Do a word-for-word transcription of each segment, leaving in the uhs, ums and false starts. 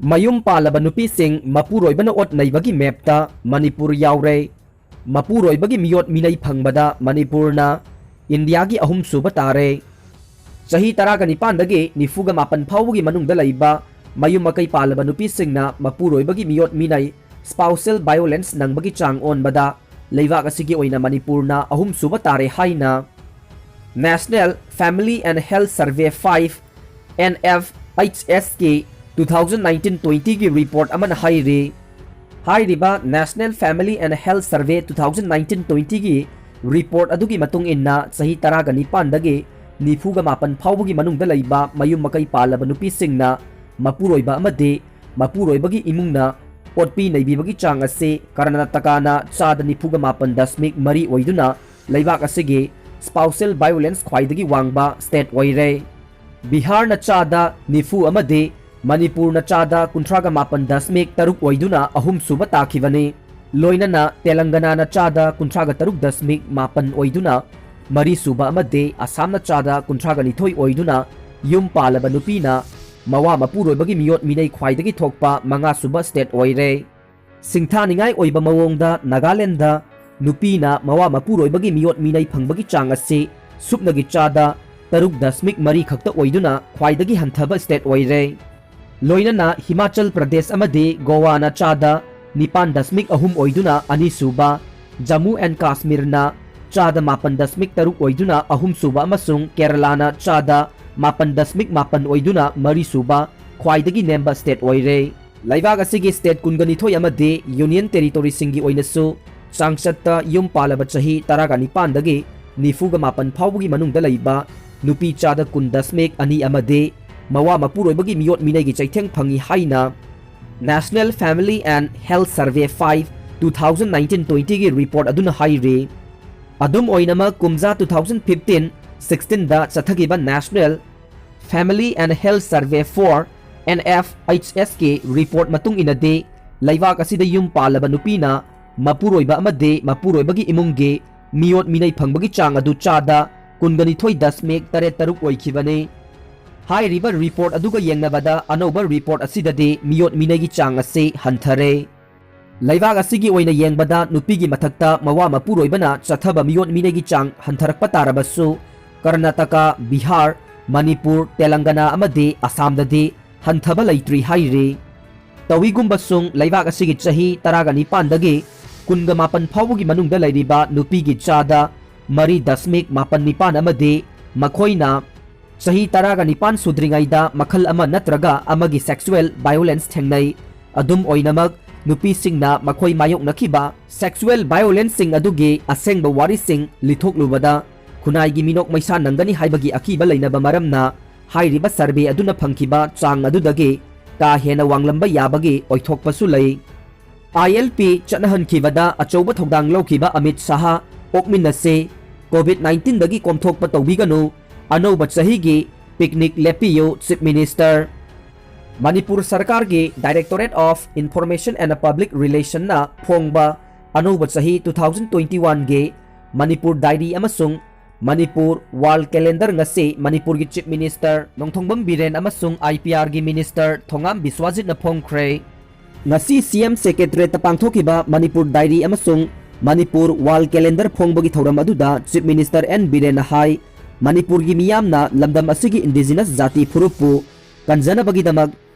ꯃꯌꯨꯝ ꯄꯥꯜꯂꯕ ꯅꯨꯄꯤꯁꯤꯡ ꯃꯄꯨꯔꯣꯏꯕꯅ ꯑꯣꯠ ꯅꯩꯕꯒꯤ ꯃꯦꯞꯇ ꯃꯅꯤꯄꯨꯔ ꯌꯥꯎꯔꯦ꯫ ꯃꯄꯨꯔꯣꯏꯕꯒꯤ ꯃꯤꯑꯣꯠ ꯃꯤꯅꯩ ꯐꯪꯕꯗ ꯃꯅꯤꯄꯨꯔꯅ ꯏꯟꯗꯤꯌꯥꯒꯤ ꯑꯍꯨꯝꯁꯨꯕ ꯇꯥꯔꯦ꯫ ꯆꯍꯤ ꯇꯔꯥꯒ ꯅꯤꯄꯥꯟꯗꯒꯤ ꯅꯤꯐꯨꯒ ꯃꯥꯄꯟ ꯐꯥꯎꯕꯒꯤ ꯃꯅꯨꯡꯗ ꯂꯩꯕ ꯃꯌꯨꯝ ꯃꯀꯩ ꯄꯥꯜꯂꯕ ꯅꯨꯄꯤꯁꯤꯡꯅ ꯃꯄꯨꯔꯣꯏꯕꯒꯤ ꯃꯤꯑꯣꯠ ꯃꯤꯅꯩ, spousal violence, ꯅꯪꯕꯒꯤ ꯆꯥꯡ ꯑꯣꯟꯕꯗ ꯂꯩꯕꯥꯛ ꯑꯁꯤꯒꯤ ꯑꯣꯏꯅ ꯃꯅꯤꯄꯨꯔꯅ ꯑꯍꯨꯝꯁꯨꯕ ꯇꯥꯔꯦ ꯍꯥꯏꯅ National Family and Health Survey five, N F H S K, two thousand nineteen twenty ꯒꯤ report ꯑꯃꯅ ꯍꯥꯏꯔꯤ꯫ ꯍꯥꯏꯔꯤꯕ National Family and Health Survey two thousand nineteen twenty ꯒꯤ report ꯑꯗꯨꯒꯤ ꯃꯇꯨꯡ ꯏꯟꯅ, ꯆꯍꯤ ꯇꯔꯥꯒ ꯅꯤꯄꯥꯟꯗꯒꯤ ꯅꯤꯐꯨꯒ ꯃꯥꯄꯟ ꯐꯥꯎꯕꯒꯤ ꯃꯅꯨꯡꯗ ꯂꯩꯕ ꯃꯌꯨꯝ ꯃꯀꯩ ꯄꯥꯜꯂꯕ ꯅꯨꯄꯤꯁꯤꯡꯅ ꯃꯄꯨꯔꯣꯏꯕ ꯑꯃꯗꯤ ꯃꯄꯨꯔꯣꯏꯕꯒꯤ ꯏꯃꯨꯡꯅ ꯑꯣꯠꯄꯤ ꯅꯩꯕꯤꯕꯒꯤ ꯆꯥꯡ ꯑꯁꯤ ꯀꯔꯅꯥꯇꯀꯥꯅ ꯆꯥꯗ ꯅꯤꯐꯨꯒ ꯃꯥꯄꯟ ꯗꯁꯃꯤꯛ ꯃꯔꯤ ꯑꯣꯏꯗꯨꯅ ꯂꯩꯕꯥꯛ ꯑꯁꯤꯒꯤ spousal violence ꯈ꯭ꯋꯥꯏꯗꯒꯤ ꯋꯥꯡꯕ state ꯑꯣꯏꯔꯦ꯫ ꯕꯤꯍꯥꯔꯅ ꯆꯥꯗ ꯅꯤꯐꯨ ꯑꯃꯗꯤ ꯃꯅꯤꯄꯨꯔꯅ ꯆꯥꯗ ꯀꯨꯟꯊ꯭ꯔꯥꯒ ꯃꯥꯄꯟ ꯗꯁꯃꯤꯛ ꯇꯔꯨꯛ ꯑꯣꯏꯗꯨꯅ ꯑꯍꯨꯝꯁꯨꯕ ꯇꯥꯈꯤꯕꯅꯤ꯫ ꯂꯣꯏꯅꯅ ꯇꯦꯂꯪꯒꯅꯥꯅ ꯆꯥꯗ ꯀꯨꯟꯊ꯭ꯔꯥꯒ ꯇꯔꯨꯛ ꯗꯁꯃꯤꯛ ꯃꯥꯄꯟ ꯑꯣꯏꯗꯨꯅ ꯃꯔꯤꯁꯨꯕ ꯑꯃꯗꯤ ꯑꯁꯥꯝꯅ ꯆꯥꯗ ꯀꯨꯟꯊ꯭ꯔꯥꯒ ꯅꯤꯊꯣꯏ ꯑꯣꯏꯗꯨꯅ ꯌꯨꯝ ꯄꯥꯜꯂꯕ ꯅꯨꯄꯤꯅ ꯃꯋꯥ ꯃꯄꯨꯔꯣꯏꯕꯒꯤ ꯃꯤꯑꯣꯠ ꯃꯤꯅꯩ ꯈ꯭ꯋꯥꯏꯗꯒꯤ ꯊꯣꯛꯄ ꯃꯉꯥꯁꯨꯕ state ꯑꯣꯏꯔꯦ꯫ ꯁꯤꯡꯊꯥꯅꯤꯡꯉꯥꯏ ꯑꯣꯏꯕ ꯃꯑꯣꯡꯗ ꯅꯥꯒꯥꯂꯦꯟꯗ ꯅꯨꯄꯤꯅ ꯃꯋꯥ ꯃꯄꯨꯔꯣꯏꯕꯒꯤ ꯃꯤꯑꯣꯠ ꯃꯤꯅꯩ ꯐꯪꯕꯒꯤ ꯆꯥꯡ ꯑꯁꯤ ꯁꯨꯞꯅꯒꯤ ꯆꯥꯗ ꯇꯔꯨꯛ ꯗꯁꯃꯤꯛ ꯃꯔꯤ ꯈꯛꯇ ꯑꯣꯏꯗꯨꯅ ꯈ꯭ꯋꯥꯏꯗꯒꯤ ꯍꯟꯊꯕ state ꯑꯣꯏꯔꯦ꯫ ꯂꯣꯏꯅꯅ ꯍꯤꯃꯥꯆꯜ ꯄ꯭ꯔꯗꯦꯁ ꯑꯃꯗꯤ ꯒꯣꯋꯥꯅ ꯆꯥꯗ ꯅꯤꯄꯥꯟ ꯗꯁꯃꯤꯛ ꯑꯍꯨꯝ ꯑꯣꯏꯗꯨꯅ ꯑꯅꯤꯁꯨꯕ, ꯖꯝꯃꯨ ꯑꯦꯟ ꯀꯥꯁꯃꯤꯔꯅ ꯆꯥꯗ ꯃꯥꯄꯟ ꯗꯁꯃꯤꯛ ꯇꯔꯨꯛ ꯑꯣꯏꯗꯨꯅ ꯑꯍꯨꯝꯁꯨꯕ ꯑꯃꯁꯨꯡ ꯀꯦꯔꯂꯥꯅ ꯆꯥꯗ ꯃꯥꯄꯟ ꯗꯁꯃꯤꯛ ꯃꯥꯄꯟ ꯑꯣꯏꯗꯨꯅ ꯃꯔꯤꯁꯨꯕ ꯈ꯭ꯋꯥꯏꯗꯒꯤ ꯅꯦꯝꯕ state ꯑꯣꯏꯔꯦ꯫ ꯂꯩꯕꯥꯛ ꯑꯁꯤꯒꯤ state ꯀꯨꯟꯒ ꯅꯤꯊꯣꯏ ꯑꯃꯗꯤ union territoryꯁꯤꯡꯒꯤ ꯑꯣꯏꯅꯁꯨ ꯆꯥꯡꯆꯠꯇ ꯌꯨꯝ ꯄꯥꯜꯂꯕ ꯆꯍꯤ ꯇꯔꯥꯒ ꯅꯤꯄꯥꯟꯗꯒꯤ ꯅꯤꯐꯨꯒ ꯃꯥꯄꯟ ꯐꯥꯎꯕꯒꯤ ꯃꯅꯨꯡꯗ ꯂꯩꯕ ꯅꯨꯄꯤ ꯆꯥꯗ ꯀꯨꯟ ꯗꯁꯃꯤꯛ ꯑꯅꯤ ꯑꯃꯗꯤ ꯃꯋꯥ ꯃꯄꯨꯔꯣꯏꯕꯒꯤ ꯃꯤꯑꯣꯠ ꯃꯤꯅꯩꯒꯤ ꯆꯩꯊꯦꯡ ꯐꯪꯉꯤ ꯍꯥꯏꯅ National Family and Health Survey five, two thousand nineteen twenty ꯒꯤ report ꯑꯗꯨꯅ ꯍꯥꯏꯔꯤ꯫ ꯑꯗꯨꯝ ꯑꯣꯏꯅꯃꯛ, ꯀꯨꯝꯖꯥ two thousand fifteen sixteenꯗ ꯆꯠꯊꯈꯤꯕ National Family and Health Survey four, N F H S K report ꯃꯇꯨꯡ ꯏꯟꯅꯗꯤ, ꯂꯩꯕꯥꯛ ꯑꯁꯤꯗ ꯌꯨꯝ ꯄꯥꯜꯂꯕ ꯅꯨꯄꯤꯅ ꯃꯄꯨꯔꯣꯏꯕ ꯑꯃꯗꯤ ꯃꯄꯨꯔꯣꯏꯕꯒꯤ ꯏꯃꯨꯡꯒꯤ ꯃꯤꯑꯣꯠ ꯃꯤꯅꯩ ꯐꯪꯕꯒꯤ ꯆꯥꯡ ꯑꯗꯨ ꯆꯥꯗ ꯀꯨꯟꯒ ꯅꯤꯊꯣꯏ ꯗꯁꯃꯤꯛ ꯇꯔꯦꯠ ꯇꯔꯨꯛ ꯑꯣꯏꯈꯤꯕꯅꯤ꯫ ꯍꯥꯏꯔꯤꯕ ꯔꯤꯄꯣꯔꯠ ꯑꯗꯨꯒ ꯌꯦꯡꯅꯕꯗ ꯑꯅꯧꯕ ꯔꯤꯄꯣꯔꯠ ꯑꯁꯤꯗꯗꯤ ꯃꯤꯑꯣꯠ ꯃꯤꯅꯩꯒꯤ ꯆꯥꯡ ꯑꯁꯤ ꯍꯟꯊꯔꯦ꯫ ꯂꯩꯕꯥꯛ ꯑꯁꯤꯒꯤ ꯑꯣꯏꯅ ꯌꯦꯡꯕꯗ ꯅꯨꯄꯤꯒꯤ ꯃꯊꯛꯇ ꯃꯋꯥ ꯃꯄꯨꯔꯣꯏꯕꯅ ꯆꯠꯊꯕ ꯃꯤꯑꯣꯠ ꯃꯤꯅꯩꯒꯤ ꯆꯥꯡ ꯍꯟꯊꯔꯛꯄ ꯇꯥꯔꯕꯁꯨ, ꯀꯔꯅꯥꯇꯀꯥ, ꯕꯤꯍꯥꯔ, ꯃꯅꯤꯄꯨꯔ, ꯇꯦꯂꯪꯒꯅꯥ ꯑꯃꯗꯤ ꯑꯁꯥꯝꯗꯗꯤ ꯍꯟꯊꯕ ꯂꯩꯇ꯭ꯔꯤ ꯍꯥꯏꯔꯤ꯫ ꯇꯧꯏꯒꯨꯝꯕꯁꯨꯡ ꯂꯩꯕꯥꯛ ꯑꯁꯤꯒꯤ ꯆꯍꯤ ꯇꯔꯥꯒ ꯅꯤꯄꯥꯟꯗꯒꯤ ꯀꯨꯟꯒ ꯃꯥꯄꯟ ꯐꯥꯎꯕꯒꯤ ꯃꯅꯨꯡꯗ ꯂꯩꯔꯤꯕ ꯅꯨꯄꯤꯒꯤ ꯆꯥꯗ ꯃꯔꯤ ꯗꯁꯃꯤꯛ ꯃꯥꯄꯟ ꯅꯤꯄꯥꯟ ꯑꯃꯗꯤ ꯃꯈꯣꯏꯅ ꯆꯍꯤ ꯇꯔꯥꯒ ꯅꯤꯄꯥꯟ ꯁꯨꯗ꯭ꯔꯤꯉꯩꯗ ꯃꯈꯜ ꯑꯃ ꯅꯠꯇ꯭ꯔꯒ ꯑꯃꯒꯤ sexual violence ꯊꯦꯡꯅꯩ꯫ ꯑꯗꯨꯝ ꯑꯣꯏꯅꯃꯛ, ꯅꯨꯄꯤꯁꯤꯡꯅ ꯃꯈꯣꯏ ꯃꯥꯌꯣꯛꯅꯈꯤꯕ sexual violenceꯁꯤꯡ ꯑꯗꯨꯒꯤ ꯑꯁꯦꯡꯕ ꯋꯥꯔꯤꯁꯤꯡ ꯂꯤꯊꯣꯛꯂꯨꯕꯗ ꯈꯨꯟꯅꯥꯏꯒꯤ ꯃꯤꯅꯣꯛ ꯃꯩꯁꯥ ꯅꯪꯒꯅꯤ ꯍꯥꯏꯕꯒꯤ ꯑꯀꯤꯕ ꯂꯩꯅꯕ ꯃꯔꯝꯅ, ꯍꯥꯏꯔꯤꯕ ꯁꯔꯚꯦ ꯑꯗꯨꯅ ꯐꯪꯈꯤꯕ ꯆꯥꯡ ꯑꯗꯨꯗꯒꯤ ꯀꯥ ꯍꯦꯟꯅ ꯋꯥꯡꯂꯝꯕ ꯌꯥꯕꯒꯤ ꯑꯣꯏꯊꯣꯛꯄꯁꯨ ꯂꯩ꯫ ꯑꯥꯏ ꯑꯦꯜ ꯄꯤ ꯆꯠꯅꯍꯟꯈꯤꯕꯗ ꯑꯆꯧꯕ ꯊꯧꯗꯥꯡ ꯂꯧꯈꯤꯕ ꯑꯃꯤꯠ ꯁꯥꯍ, "ꯑꯣꯛꯃꯤꯟꯅꯁꯤ, ꯀꯣꯚꯤꯗ ꯅꯥꯏꯟꯇꯤꯟꯗꯒꯤ ꯀꯣꯝꯊꯣꯛꯄ ꯇꯧꯕꯤꯒꯅꯨ, ꯑꯅꯧꯕ ꯆꯍꯤꯒꯤ ꯄꯤꯛꯅꯤꯛ ꯂꯦꯞꯄꯤꯌꯨ, ꯆꯤꯐ ꯃꯤꯅꯤꯁꯇꯔ"꯫ ꯃꯅꯤꯄꯨꯔ ꯁꯔꯀꯥꯔꯒꯤ Directorate of Information and Public Relationꯅ ꯐꯣꯡꯕ ꯑꯅꯧꯕ ꯆꯍꯤ two thousand twenty oneꯒꯤ ꯃꯅꯤꯄꯨꯔ ꯗꯥꯏꯔꯤ ꯑꯃꯁꯨꯡ ꯃꯅꯤꯄꯨꯔ ꯋꯥꯜ ꯀꯦꯂꯦꯟꯗꯔ ꯉꯁꯤ ꯃꯅꯤꯄꯨꯔꯒꯤ ꯆꯤꯐ ꯃꯤꯅꯤꯁꯇꯔ ꯅꯣꯡꯊꯣꯝꯕꯝ ꯕꯤꯔꯦꯟ ꯑꯃꯁꯨꯡ ꯑꯥꯏ ꯄꯤ ꯑꯥꯔꯒꯤ ꯃꯤꯅꯤꯁꯇꯔ ꯊꯣꯉꯥꯝ ꯕꯤꯁ꯭ꯋꯥꯖꯤꯠꯅ ꯐꯣꯡꯈ꯭ꯔꯦ꯫ ꯉꯁꯤ ꯁꯤ ꯑꯦꯝ ꯁꯦꯀ꯭ꯔꯦꯇꯔꯤꯌꯦꯠꯇ ꯄꯥꯡꯊꯣꯛꯈꯤꯕ ꯃꯅꯤꯄꯨꯔ ꯗꯥꯏꯔꯤ ꯑꯃꯁꯨꯡ ꯃꯅꯤꯄꯨꯔ ꯋꯥꯜ ꯀꯦꯂꯦꯟꯗꯔ ꯐꯣꯡꯕꯒꯤ ꯊꯧꯔꯝ ꯑꯗꯨꯗ ꯆꯤꯐ ꯃꯤꯅꯤꯁꯇꯔ ꯑꯦꯟ ꯕꯤꯔꯦꯟꯅ ꯍꯥꯏ, ꯃꯅꯤꯄꯨꯔꯒꯤ ꯃꯤꯌꯥꯝꯅ ꯂꯝꯗꯝ ꯑꯁꯤꯒꯤ ꯏꯟꯗꯤꯖꯤꯅꯁ ꯖꯥꯇꯤ ꯐꯨꯔꯨꯞꯄꯨ ꯀꯟꯖꯅꯕꯒꯤꯗꯃꯛ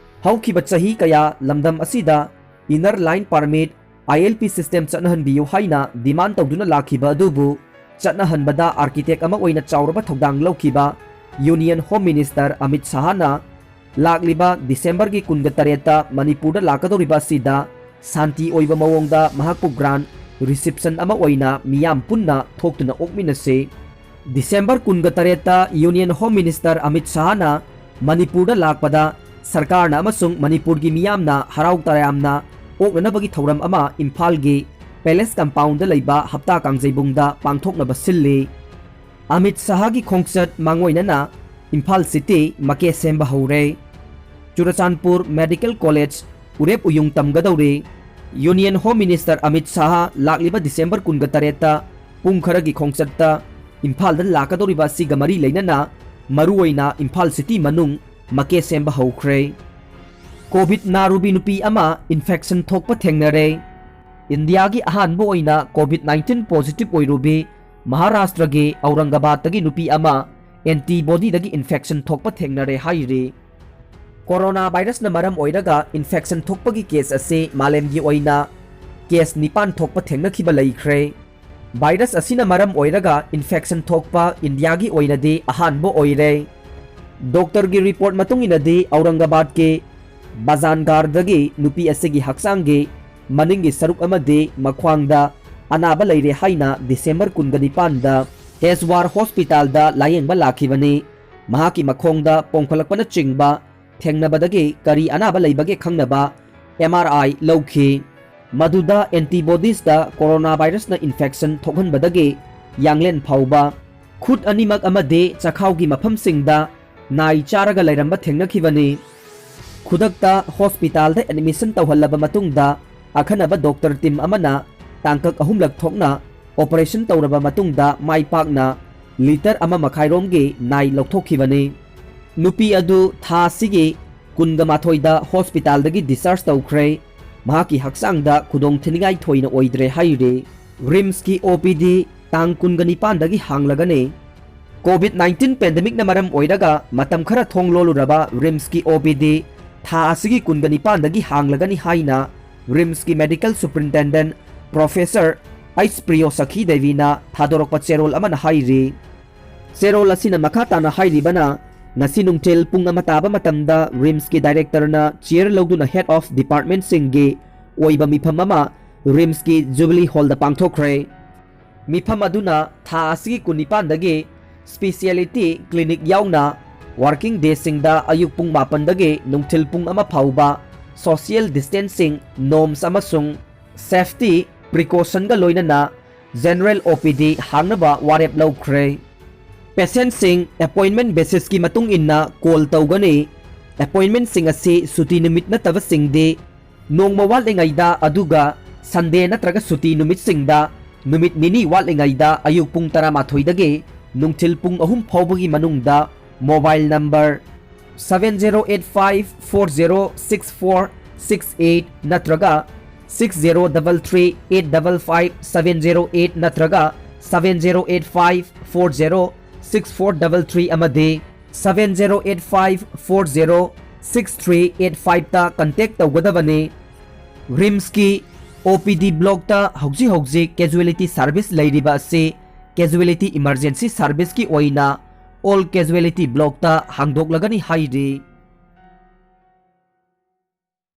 ꯍꯧꯈꯤꯕ ꯆꯍꯤ ꯀꯌꯥ ꯂꯝꯗꯝ ꯑꯁꯤꯗ Inner Line Permit, ꯑꯥꯏ ꯑꯦꯜ ꯄꯤ system ꯆꯠꯅꯍꯟꯕꯤꯌꯨ ꯍꯥꯏꯅ demand ꯇꯧꯗꯨꯅ ꯂꯥꯛꯈꯤꯕ ꯑꯗꯨꯕꯨ ꯆꯠꯅꯍꯟꯕꯗ architect ꯑꯃ ꯑꯣꯏꯅ ꯆꯥꯎꯔꯕ ꯊꯧꯗꯥꯡ ꯂꯧꯈꯤꯕ Union Home Minister ꯑꯃꯤꯠ ꯁꯥꯍꯅ ꯂꯥꯛꯂꯤꯕ ꯗꯤꯁꯦꯝꯕꯔꯒꯤ ꯀꯨꯟꯒ ꯇꯔꯦꯠꯇ ꯃꯅꯤꯄꯨꯔꯗ ꯂꯥꯛꯀꯗꯧꯔꯤꯕ ꯑꯁꯤꯗ ꯁꯥꯟꯇꯤ ꯑꯣꯏꯕ ꯃꯑꯣꯡꯗ ꯃꯍꯥꯛꯄꯨ grand reception ꯑꯃ ꯑꯣꯏꯅ ꯃꯤꯌꯥꯝ ꯄꯨꯟꯅ ꯊꯣꯛꯇꯨꯅ ꯑꯣꯛꯃꯤꯟꯅꯁꯤ꯫ ꯗꯤꯁꯦꯝꯕꯔ ꯀꯨꯟꯒ ꯇꯔꯦꯠꯇ Union Home Minister ꯑꯃꯤꯠ ꯁꯥꯍꯅ ꯃꯅꯤꯄꯨꯔꯗ ꯂꯥꯛꯄꯗ ꯁꯔꯀꯥꯔꯅ ꯑꯃꯁꯨꯡ ꯃꯅꯤꯄꯨꯔꯒꯤ ꯃꯤꯌꯥꯝꯅ ꯍꯔꯥꯎ ꯇꯌꯥꯝꯅ ꯑꯣꯛꯅꯅꯕꯒꯤ ꯊꯧꯔꯝ ꯑꯃ ꯏꯝꯐꯥꯜꯒꯤ Palace Compoundꯗ ꯂꯩꯕ ꯍꯞꯇꯥ ꯀꯥꯡꯖꯩꯕꯨꯡꯗ ꯄꯥꯡꯊꯣꯛꯅꯕ ꯁꯤꯜꯂꯤ꯫ ꯑꯃꯤꯠ ꯁꯥꯍꯒꯤ ꯈꯣꯡꯆꯠ ꯃꯥꯡꯑꯣꯏꯅꯅ ꯏꯝꯐꯥꯜ City ꯃꯀꯦ ꯁꯦꯝꯕ ꯍꯧꯔꯦ꯫ Churachandpur Medical College ꯎꯔꯦꯞ ꯎꯌꯨꯡ ꯇꯝꯒꯗꯧꯔꯤ꯫ Union Home Minister Amit Shah ꯂꯥꯛꯂꯤꯕ ꯗꯤꯁꯦꯝꯕꯔ ꯀꯨꯟꯒ ꯇꯔꯦꯠꯇ ꯄꯨꯡ ꯈꯔꯒꯤ ꯈꯣꯡꯆꯠꯇ ꯏꯝꯐꯥꯜꯗ ꯂꯥꯛꯀꯗꯧꯔꯤꯕ ꯑꯁꯤꯒ ꯃꯔꯤ ꯂꯩꯅꯅ ꯃꯔꯨꯑꯣꯏꯅ ꯏꯝꯐꯥꯜ ꯁꯤꯇꯤ ꯃꯅꯨꯡ ꯃꯀꯦ ꯁꯦꯝꯕ ꯍꯧꯈ꯭ꯔꯦ꯫ ꯀꯣꯚꯤꯗ ꯅꯥꯔꯨꯕꯤ ꯅꯨꯄꯤ ꯑꯃ ꯏꯟꯐꯦꯛꯁꯟ ꯊꯣꯛꯄ ꯊꯦꯡꯅꯔꯦ꯫ ꯏꯟꯗꯤꯌꯥꯒꯤ ꯑꯍꯥꯟꯕ ꯑꯣꯏꯅ ꯀꯣꯚꯤꯗ ꯅꯥꯏꯟꯇꯤꯟ ꯄꯣꯖꯤꯇꯤꯚ ꯑꯣꯏꯔꯨꯕꯤ ꯃꯍꯥꯔꯥꯁꯇ꯭ꯔꯒꯤ ꯑꯧꯔꯪꯒꯕꯥꯗꯇꯒꯤ ꯅꯨꯄꯤ ꯑꯃ ꯑꯦꯟꯇꯤꯕꯣꯗꯤꯗꯒꯤ ꯏꯟꯐꯦꯛꯁꯟ ꯊꯣꯛꯄ ꯊꯦꯡꯅꯔꯦ ꯍꯥꯏꯔꯤ꯫ ꯀꯣꯔꯣꯅꯥ ꯚꯥꯏꯔꯁꯅ ꯃꯔꯝ ꯑꯣꯏꯔꯒ ꯏꯟꯐꯦꯛꯁꯟ ꯊꯣꯛꯄꯒꯤ ꯀꯦꯁ ꯑꯁꯤ ꯃꯥꯂꯦꯝꯒꯤ ꯑꯣꯏꯅ ꯀꯦꯁ ꯅꯤꯄꯥꯟ ꯊꯣꯛꯄ ꯊꯦꯡꯅꯈꯤꯕ ꯂꯩꯈ꯭ꯔꯦ꯫ ꯚꯥꯏꯔꯁ ꯑꯁꯤꯅ ꯃꯔꯝ ꯑꯣꯏꯔꯒ ꯏꯟꯐꯦꯛꯁꯟ ꯊꯣꯛꯄ ꯏꯟꯗꯤꯌꯥꯒꯤ ꯑꯣꯏꯅꯗꯤ ꯑꯍꯥꯟꯕ ꯑꯣꯏꯔꯦ꯫ ꯗꯣꯛꯇꯔꯒꯤ ꯔꯤꯄꯣꯔꯠ ꯃꯇꯨꯡ ꯏꯟꯅꯗꯤ ꯑꯧꯔꯪꯒꯕꯥꯗꯀꯤ ꯕꯖꯥꯟꯒꯥꯔꯗꯒꯤ ꯅꯨꯄꯤ ꯑꯁꯤꯒꯤ ꯍꯛꯆꯥꯡꯒꯤ ꯃꯅꯤꯡꯒꯤ ꯁꯔꯨꯛ ꯑꯃꯗꯤ ꯃꯈ꯭ꯋꯥꯡꯗ ꯑꯅꯥꯕ ꯂꯩꯔꯦ ꯍꯥꯏꯅ ꯗꯤꯁꯦꯝꯕꯔ ꯀꯨꯟꯒ ꯅꯤꯄꯥꯟꯗ ꯍꯦꯖꯋꯥꯔ ꯍꯣꯁꯄꯤꯇꯥꯜꯗ ꯂꯥꯌꯦꯡꯕ ꯂꯥꯛꯈꯤꯕꯅꯤ꯫ ꯃꯍꯥꯛꯀꯤ ꯃꯈꯣꯡꯗ ꯄꯣꯝꯈꯠꯂꯛꯄꯅꯆꯤꯡꯕ ꯊꯦꯡꯅꯕꯗꯒꯤ ꯀꯔꯤ ꯑꯅꯥꯕ ꯂꯩꯕꯒꯦ ꯈꯪꯅꯕ ꯑꯦꯝ ꯑꯥꯔ ꯑꯥꯏ ꯂꯧꯈꯤ꯫ ꯃꯗꯨꯗ ꯑꯦꯟꯇꯤꯕꯣꯗꯤꯁꯇ ꯀꯣꯔꯣꯅꯥ ꯚꯥꯏꯔꯁꯅ ꯏꯟꯐꯦꯛꯁꯟ ꯊꯣꯛꯍꯟꯕꯗꯒꯤ ꯌꯥꯡꯂꯦꯟ ꯐꯥꯎꯕ, ꯈꯨꯠ ꯑꯅꯤꯃꯛ ꯑꯃꯗꯤ ꯆꯈꯥꯎꯒꯤ ꯃꯐꯝꯁꯤꯡꯗ ꯅꯥꯏ ꯆꯥꯔꯒ ꯂꯩꯔꯝꯕ ꯊꯦꯡꯅꯈꯤꯕꯅꯤ꯫ ꯈꯨꯗꯛꯇ ꯍꯣꯁꯄꯤꯇꯥꯜꯗ ꯑꯦꯗꯃꯤꯁꯟ ꯇꯧꯍꯜꯂꯕ ꯃꯇꯨꯡꯗ ꯑꯈꯟꯅꯕ ꯗꯣꯛꯇꯔ ꯇꯤꯝ ꯑꯃꯅ ꯇꯥꯡꯀꯛ ꯑꯍꯨꯝꯂꯛ ꯊꯣꯛꯅ ꯑꯣꯄꯔꯦꯁꯟ ꯇꯧꯔꯕ ꯃꯇꯨꯡꯗ ꯃꯥꯏ ꯄꯥꯛꯅ ꯂꯤꯇꯔ ꯑꯃ ꯃꯈꯥꯏꯔꯣꯝꯒꯤ ꯅꯥꯏ ꯂꯧꯊꯣꯛꯈꯤꯕꯅꯤ꯫ ꯅꯨꯄꯤ ꯑꯗꯨ ꯊꯥ ꯑꯁꯤꯒꯤ ꯀꯨꯟꯒ ꯃꯥꯊꯣꯏꯗ ꯍꯣꯁꯄꯤꯇꯥꯜꯗꯒꯤ ꯗꯤꯁꯆꯥꯔꯖ ꯇꯧꯈ꯭ꯔꯦ꯫ ꯃꯍꯥꯛꯀꯤ ꯍꯛꯆꯥꯡꯗ ꯈꯨꯗꯣꯡ ꯊꯤꯅꯤꯡꯉꯥꯏ ꯊꯣꯏꯅ ꯑꯣꯏꯗ꯭ꯔꯦ ꯍꯥꯏꯔꯤ꯫ ꯔꯤꯝꯁꯀꯤ ꯑꯣ ꯄꯤ ꯗꯤ ꯇꯥꯡ ꯀꯨꯟꯒ ꯅꯤꯄꯥꯟꯗꯒꯤ ꯍꯥꯡꯂꯒꯅꯤ꯫ ꯀꯣꯚꯤꯗ ꯅꯥꯏꯟꯇꯤꯟ ꯄꯦꯟꯗꯦꯃꯤꯛꯅ ꯃꯔꯝ ꯑꯣꯏꯔꯒ ꯃꯇꯝ ꯈꯔ ꯊꯣꯡ ꯂꯣꯜꯂꯨꯔꯕ ꯔꯤꯝꯁꯀꯤ ꯑꯣ ꯄꯤ ꯗꯤ ꯊꯥ ꯑꯁꯤꯒꯤ ꯀꯨꯟꯒ ꯅꯤꯄꯥꯟꯗꯒꯤ ꯍꯥꯡꯂꯒꯅꯤ ꯍꯥꯏꯅ ꯔꯤꯝꯁꯀꯤ ꯃꯦꯗꯤꯀꯦꯜ ꯁꯨꯄꯔꯤꯟꯇꯦꯟꯗꯦꯟꯠ ꯄ꯭ꯔꯣꯐꯦꯁꯔ ꯑꯩꯆ ꯄ꯭ꯔꯤꯌꯣ ꯁꯈꯤ ꯗꯦꯕꯤꯅ ꯊꯥꯗꯣꯔꯛꯄ ꯆꯦꯔꯣꯜ ꯑꯃꯅ ꯍꯥꯏꯔꯤ꯫ ꯆꯦꯔꯣꯜ ꯑꯁꯤꯅ ꯃꯈꯥ ꯇꯥꯅ ꯍꯥꯏꯔꯤꯕꯅ, ꯉꯁꯤ ꯅꯨꯡꯊꯤꯜ ꯄꯨꯡ ꯑꯃ ꯇꯥꯕ ꯃꯇꯝꯗ ꯔꯤꯝꯁꯀꯤ ꯗꯥꯏꯔꯦꯛꯇꯔꯅ ꯆꯤꯌꯔ ꯂꯧꯗꯨꯅ ꯍꯦꯗ ꯑꯣꯐ ꯗꯤꯄꯥꯔꯠꯃꯦꯟꯠꯁꯤꯡꯒꯤ ꯑꯣꯏꯕ ꯃꯤꯐꯝ ꯑꯃ ꯔꯤꯝꯁꯀꯤ ꯖꯨꯕꯤꯂꯤ ꯍꯣꯜꯗ ꯄꯥꯡꯊꯣꯛꯈ꯭ꯔꯦ꯫ ꯃꯤꯐꯝ ꯑꯗꯨꯅ ꯊꯥ ꯑꯁꯤꯒꯤ ꯀꯨꯟꯅꯤꯄꯥꯟꯗꯒꯤ ꯁ꯭ꯄꯤꯁꯤꯌꯦꯂꯤꯇꯤ ꯀ꯭ꯂꯤꯅꯤꯛ ꯌꯥꯎꯅ ꯋꯥꯔꯀꯤꯡ ꯗꯦꯁꯤꯡꯗ ꯑꯌꯨꯛ ꯄꯨꯡ ꯃꯥꯄꯟꯗꯒꯤ ꯅꯨꯡꯊꯤꯜ ꯄꯨꯡ ꯑꯃ ꯐꯥꯎꯕ ꯁꯣꯁꯤꯌꯦꯜ ꯗꯤꯁꯇꯦꯟꯁꯤꯡ ꯅꯣꯔꯝꯁ ꯑꯃꯁꯨꯡ ꯁꯦꯐꯇꯤ ꯄ꯭ꯔꯤꯀꯣꯁꯟꯒ ꯂꯣꯏꯅꯅ ꯖꯦꯅꯔꯦꯜ ꯑꯣ ꯄꯤ ꯗꯤ ꯍꯥꯡꯅꯕ ꯋꯥꯔꯦꯞ ꯂꯧꯈ꯭ꯔꯦ꯫ ꯄꯦꯁꯦꯟꯠꯁꯤꯡ ꯑꯦꯄꯣꯏꯟꯃꯦꯟꯠ ꯕꯦꯁꯤꯁꯀꯤ ꯃꯇꯨꯡ ꯏꯟꯅ ꯀꯣꯜ ꯇꯧꯒꯅꯤ꯫ ꯑꯦꯄꯣꯏꯟꯃꯦꯟꯠꯁꯤꯡ ꯑꯁꯤ ꯁꯨꯇꯤ ꯅꯨꯃꯤꯠ ꯅꯠꯇꯕꯁꯤꯡꯗꯤ ꯅꯣꯡꯃ ꯋꯥꯠꯂꯤꯉꯩꯗ, ꯑꯗꯨꯒ ꯁꯟꯗꯦ ꯅꯠꯇ꯭ꯔꯒ ꯁꯨꯇꯤ ꯅꯨꯃꯤꯠꯁꯤꯡꯗ ꯅꯨꯃꯤꯠ ꯅꯤꯅꯤ ꯋꯥꯠꯂꯤꯉꯩꯗ ꯑꯌꯨꯛ ꯄꯨꯡ ꯇꯔꯥꯃꯥꯊꯣꯏꯗꯒꯤ ꯅꯨꯡꯊꯤꯜ ꯄꯨꯡ ꯑꯍꯨꯝ ꯐꯥꯎꯕꯒꯤ ꯃꯅꯨꯡꯗ Mobile number seven zero eight five four zero six four six eight ꯅꯠꯇ꯭ꯔꯒ six zero double three eight double five seven zero eight ꯅꯠꯇ꯭ꯔꯒ seven zero eight five four zero six four double three ꯑꯃꯗꯤ seven zero eight five four zero six three eight five ꯇ contact ꯇꯧꯒꯗꯕꯅꯤ꯫ RIMSꯀꯤ OPD blockꯇ ꯍꯧꯖꯤꯛ ꯍꯧꯖꯤꯛ casualty service ꯂꯩꯔꯤꯕ ꯑꯁꯤ casualty emergency serviceꯀꯤ ꯑꯣꯏꯅ all casualty blockꯇ ꯍꯥꯡꯗꯣꯛꯂꯒꯅꯤ ꯍꯥꯏꯔꯤ꯫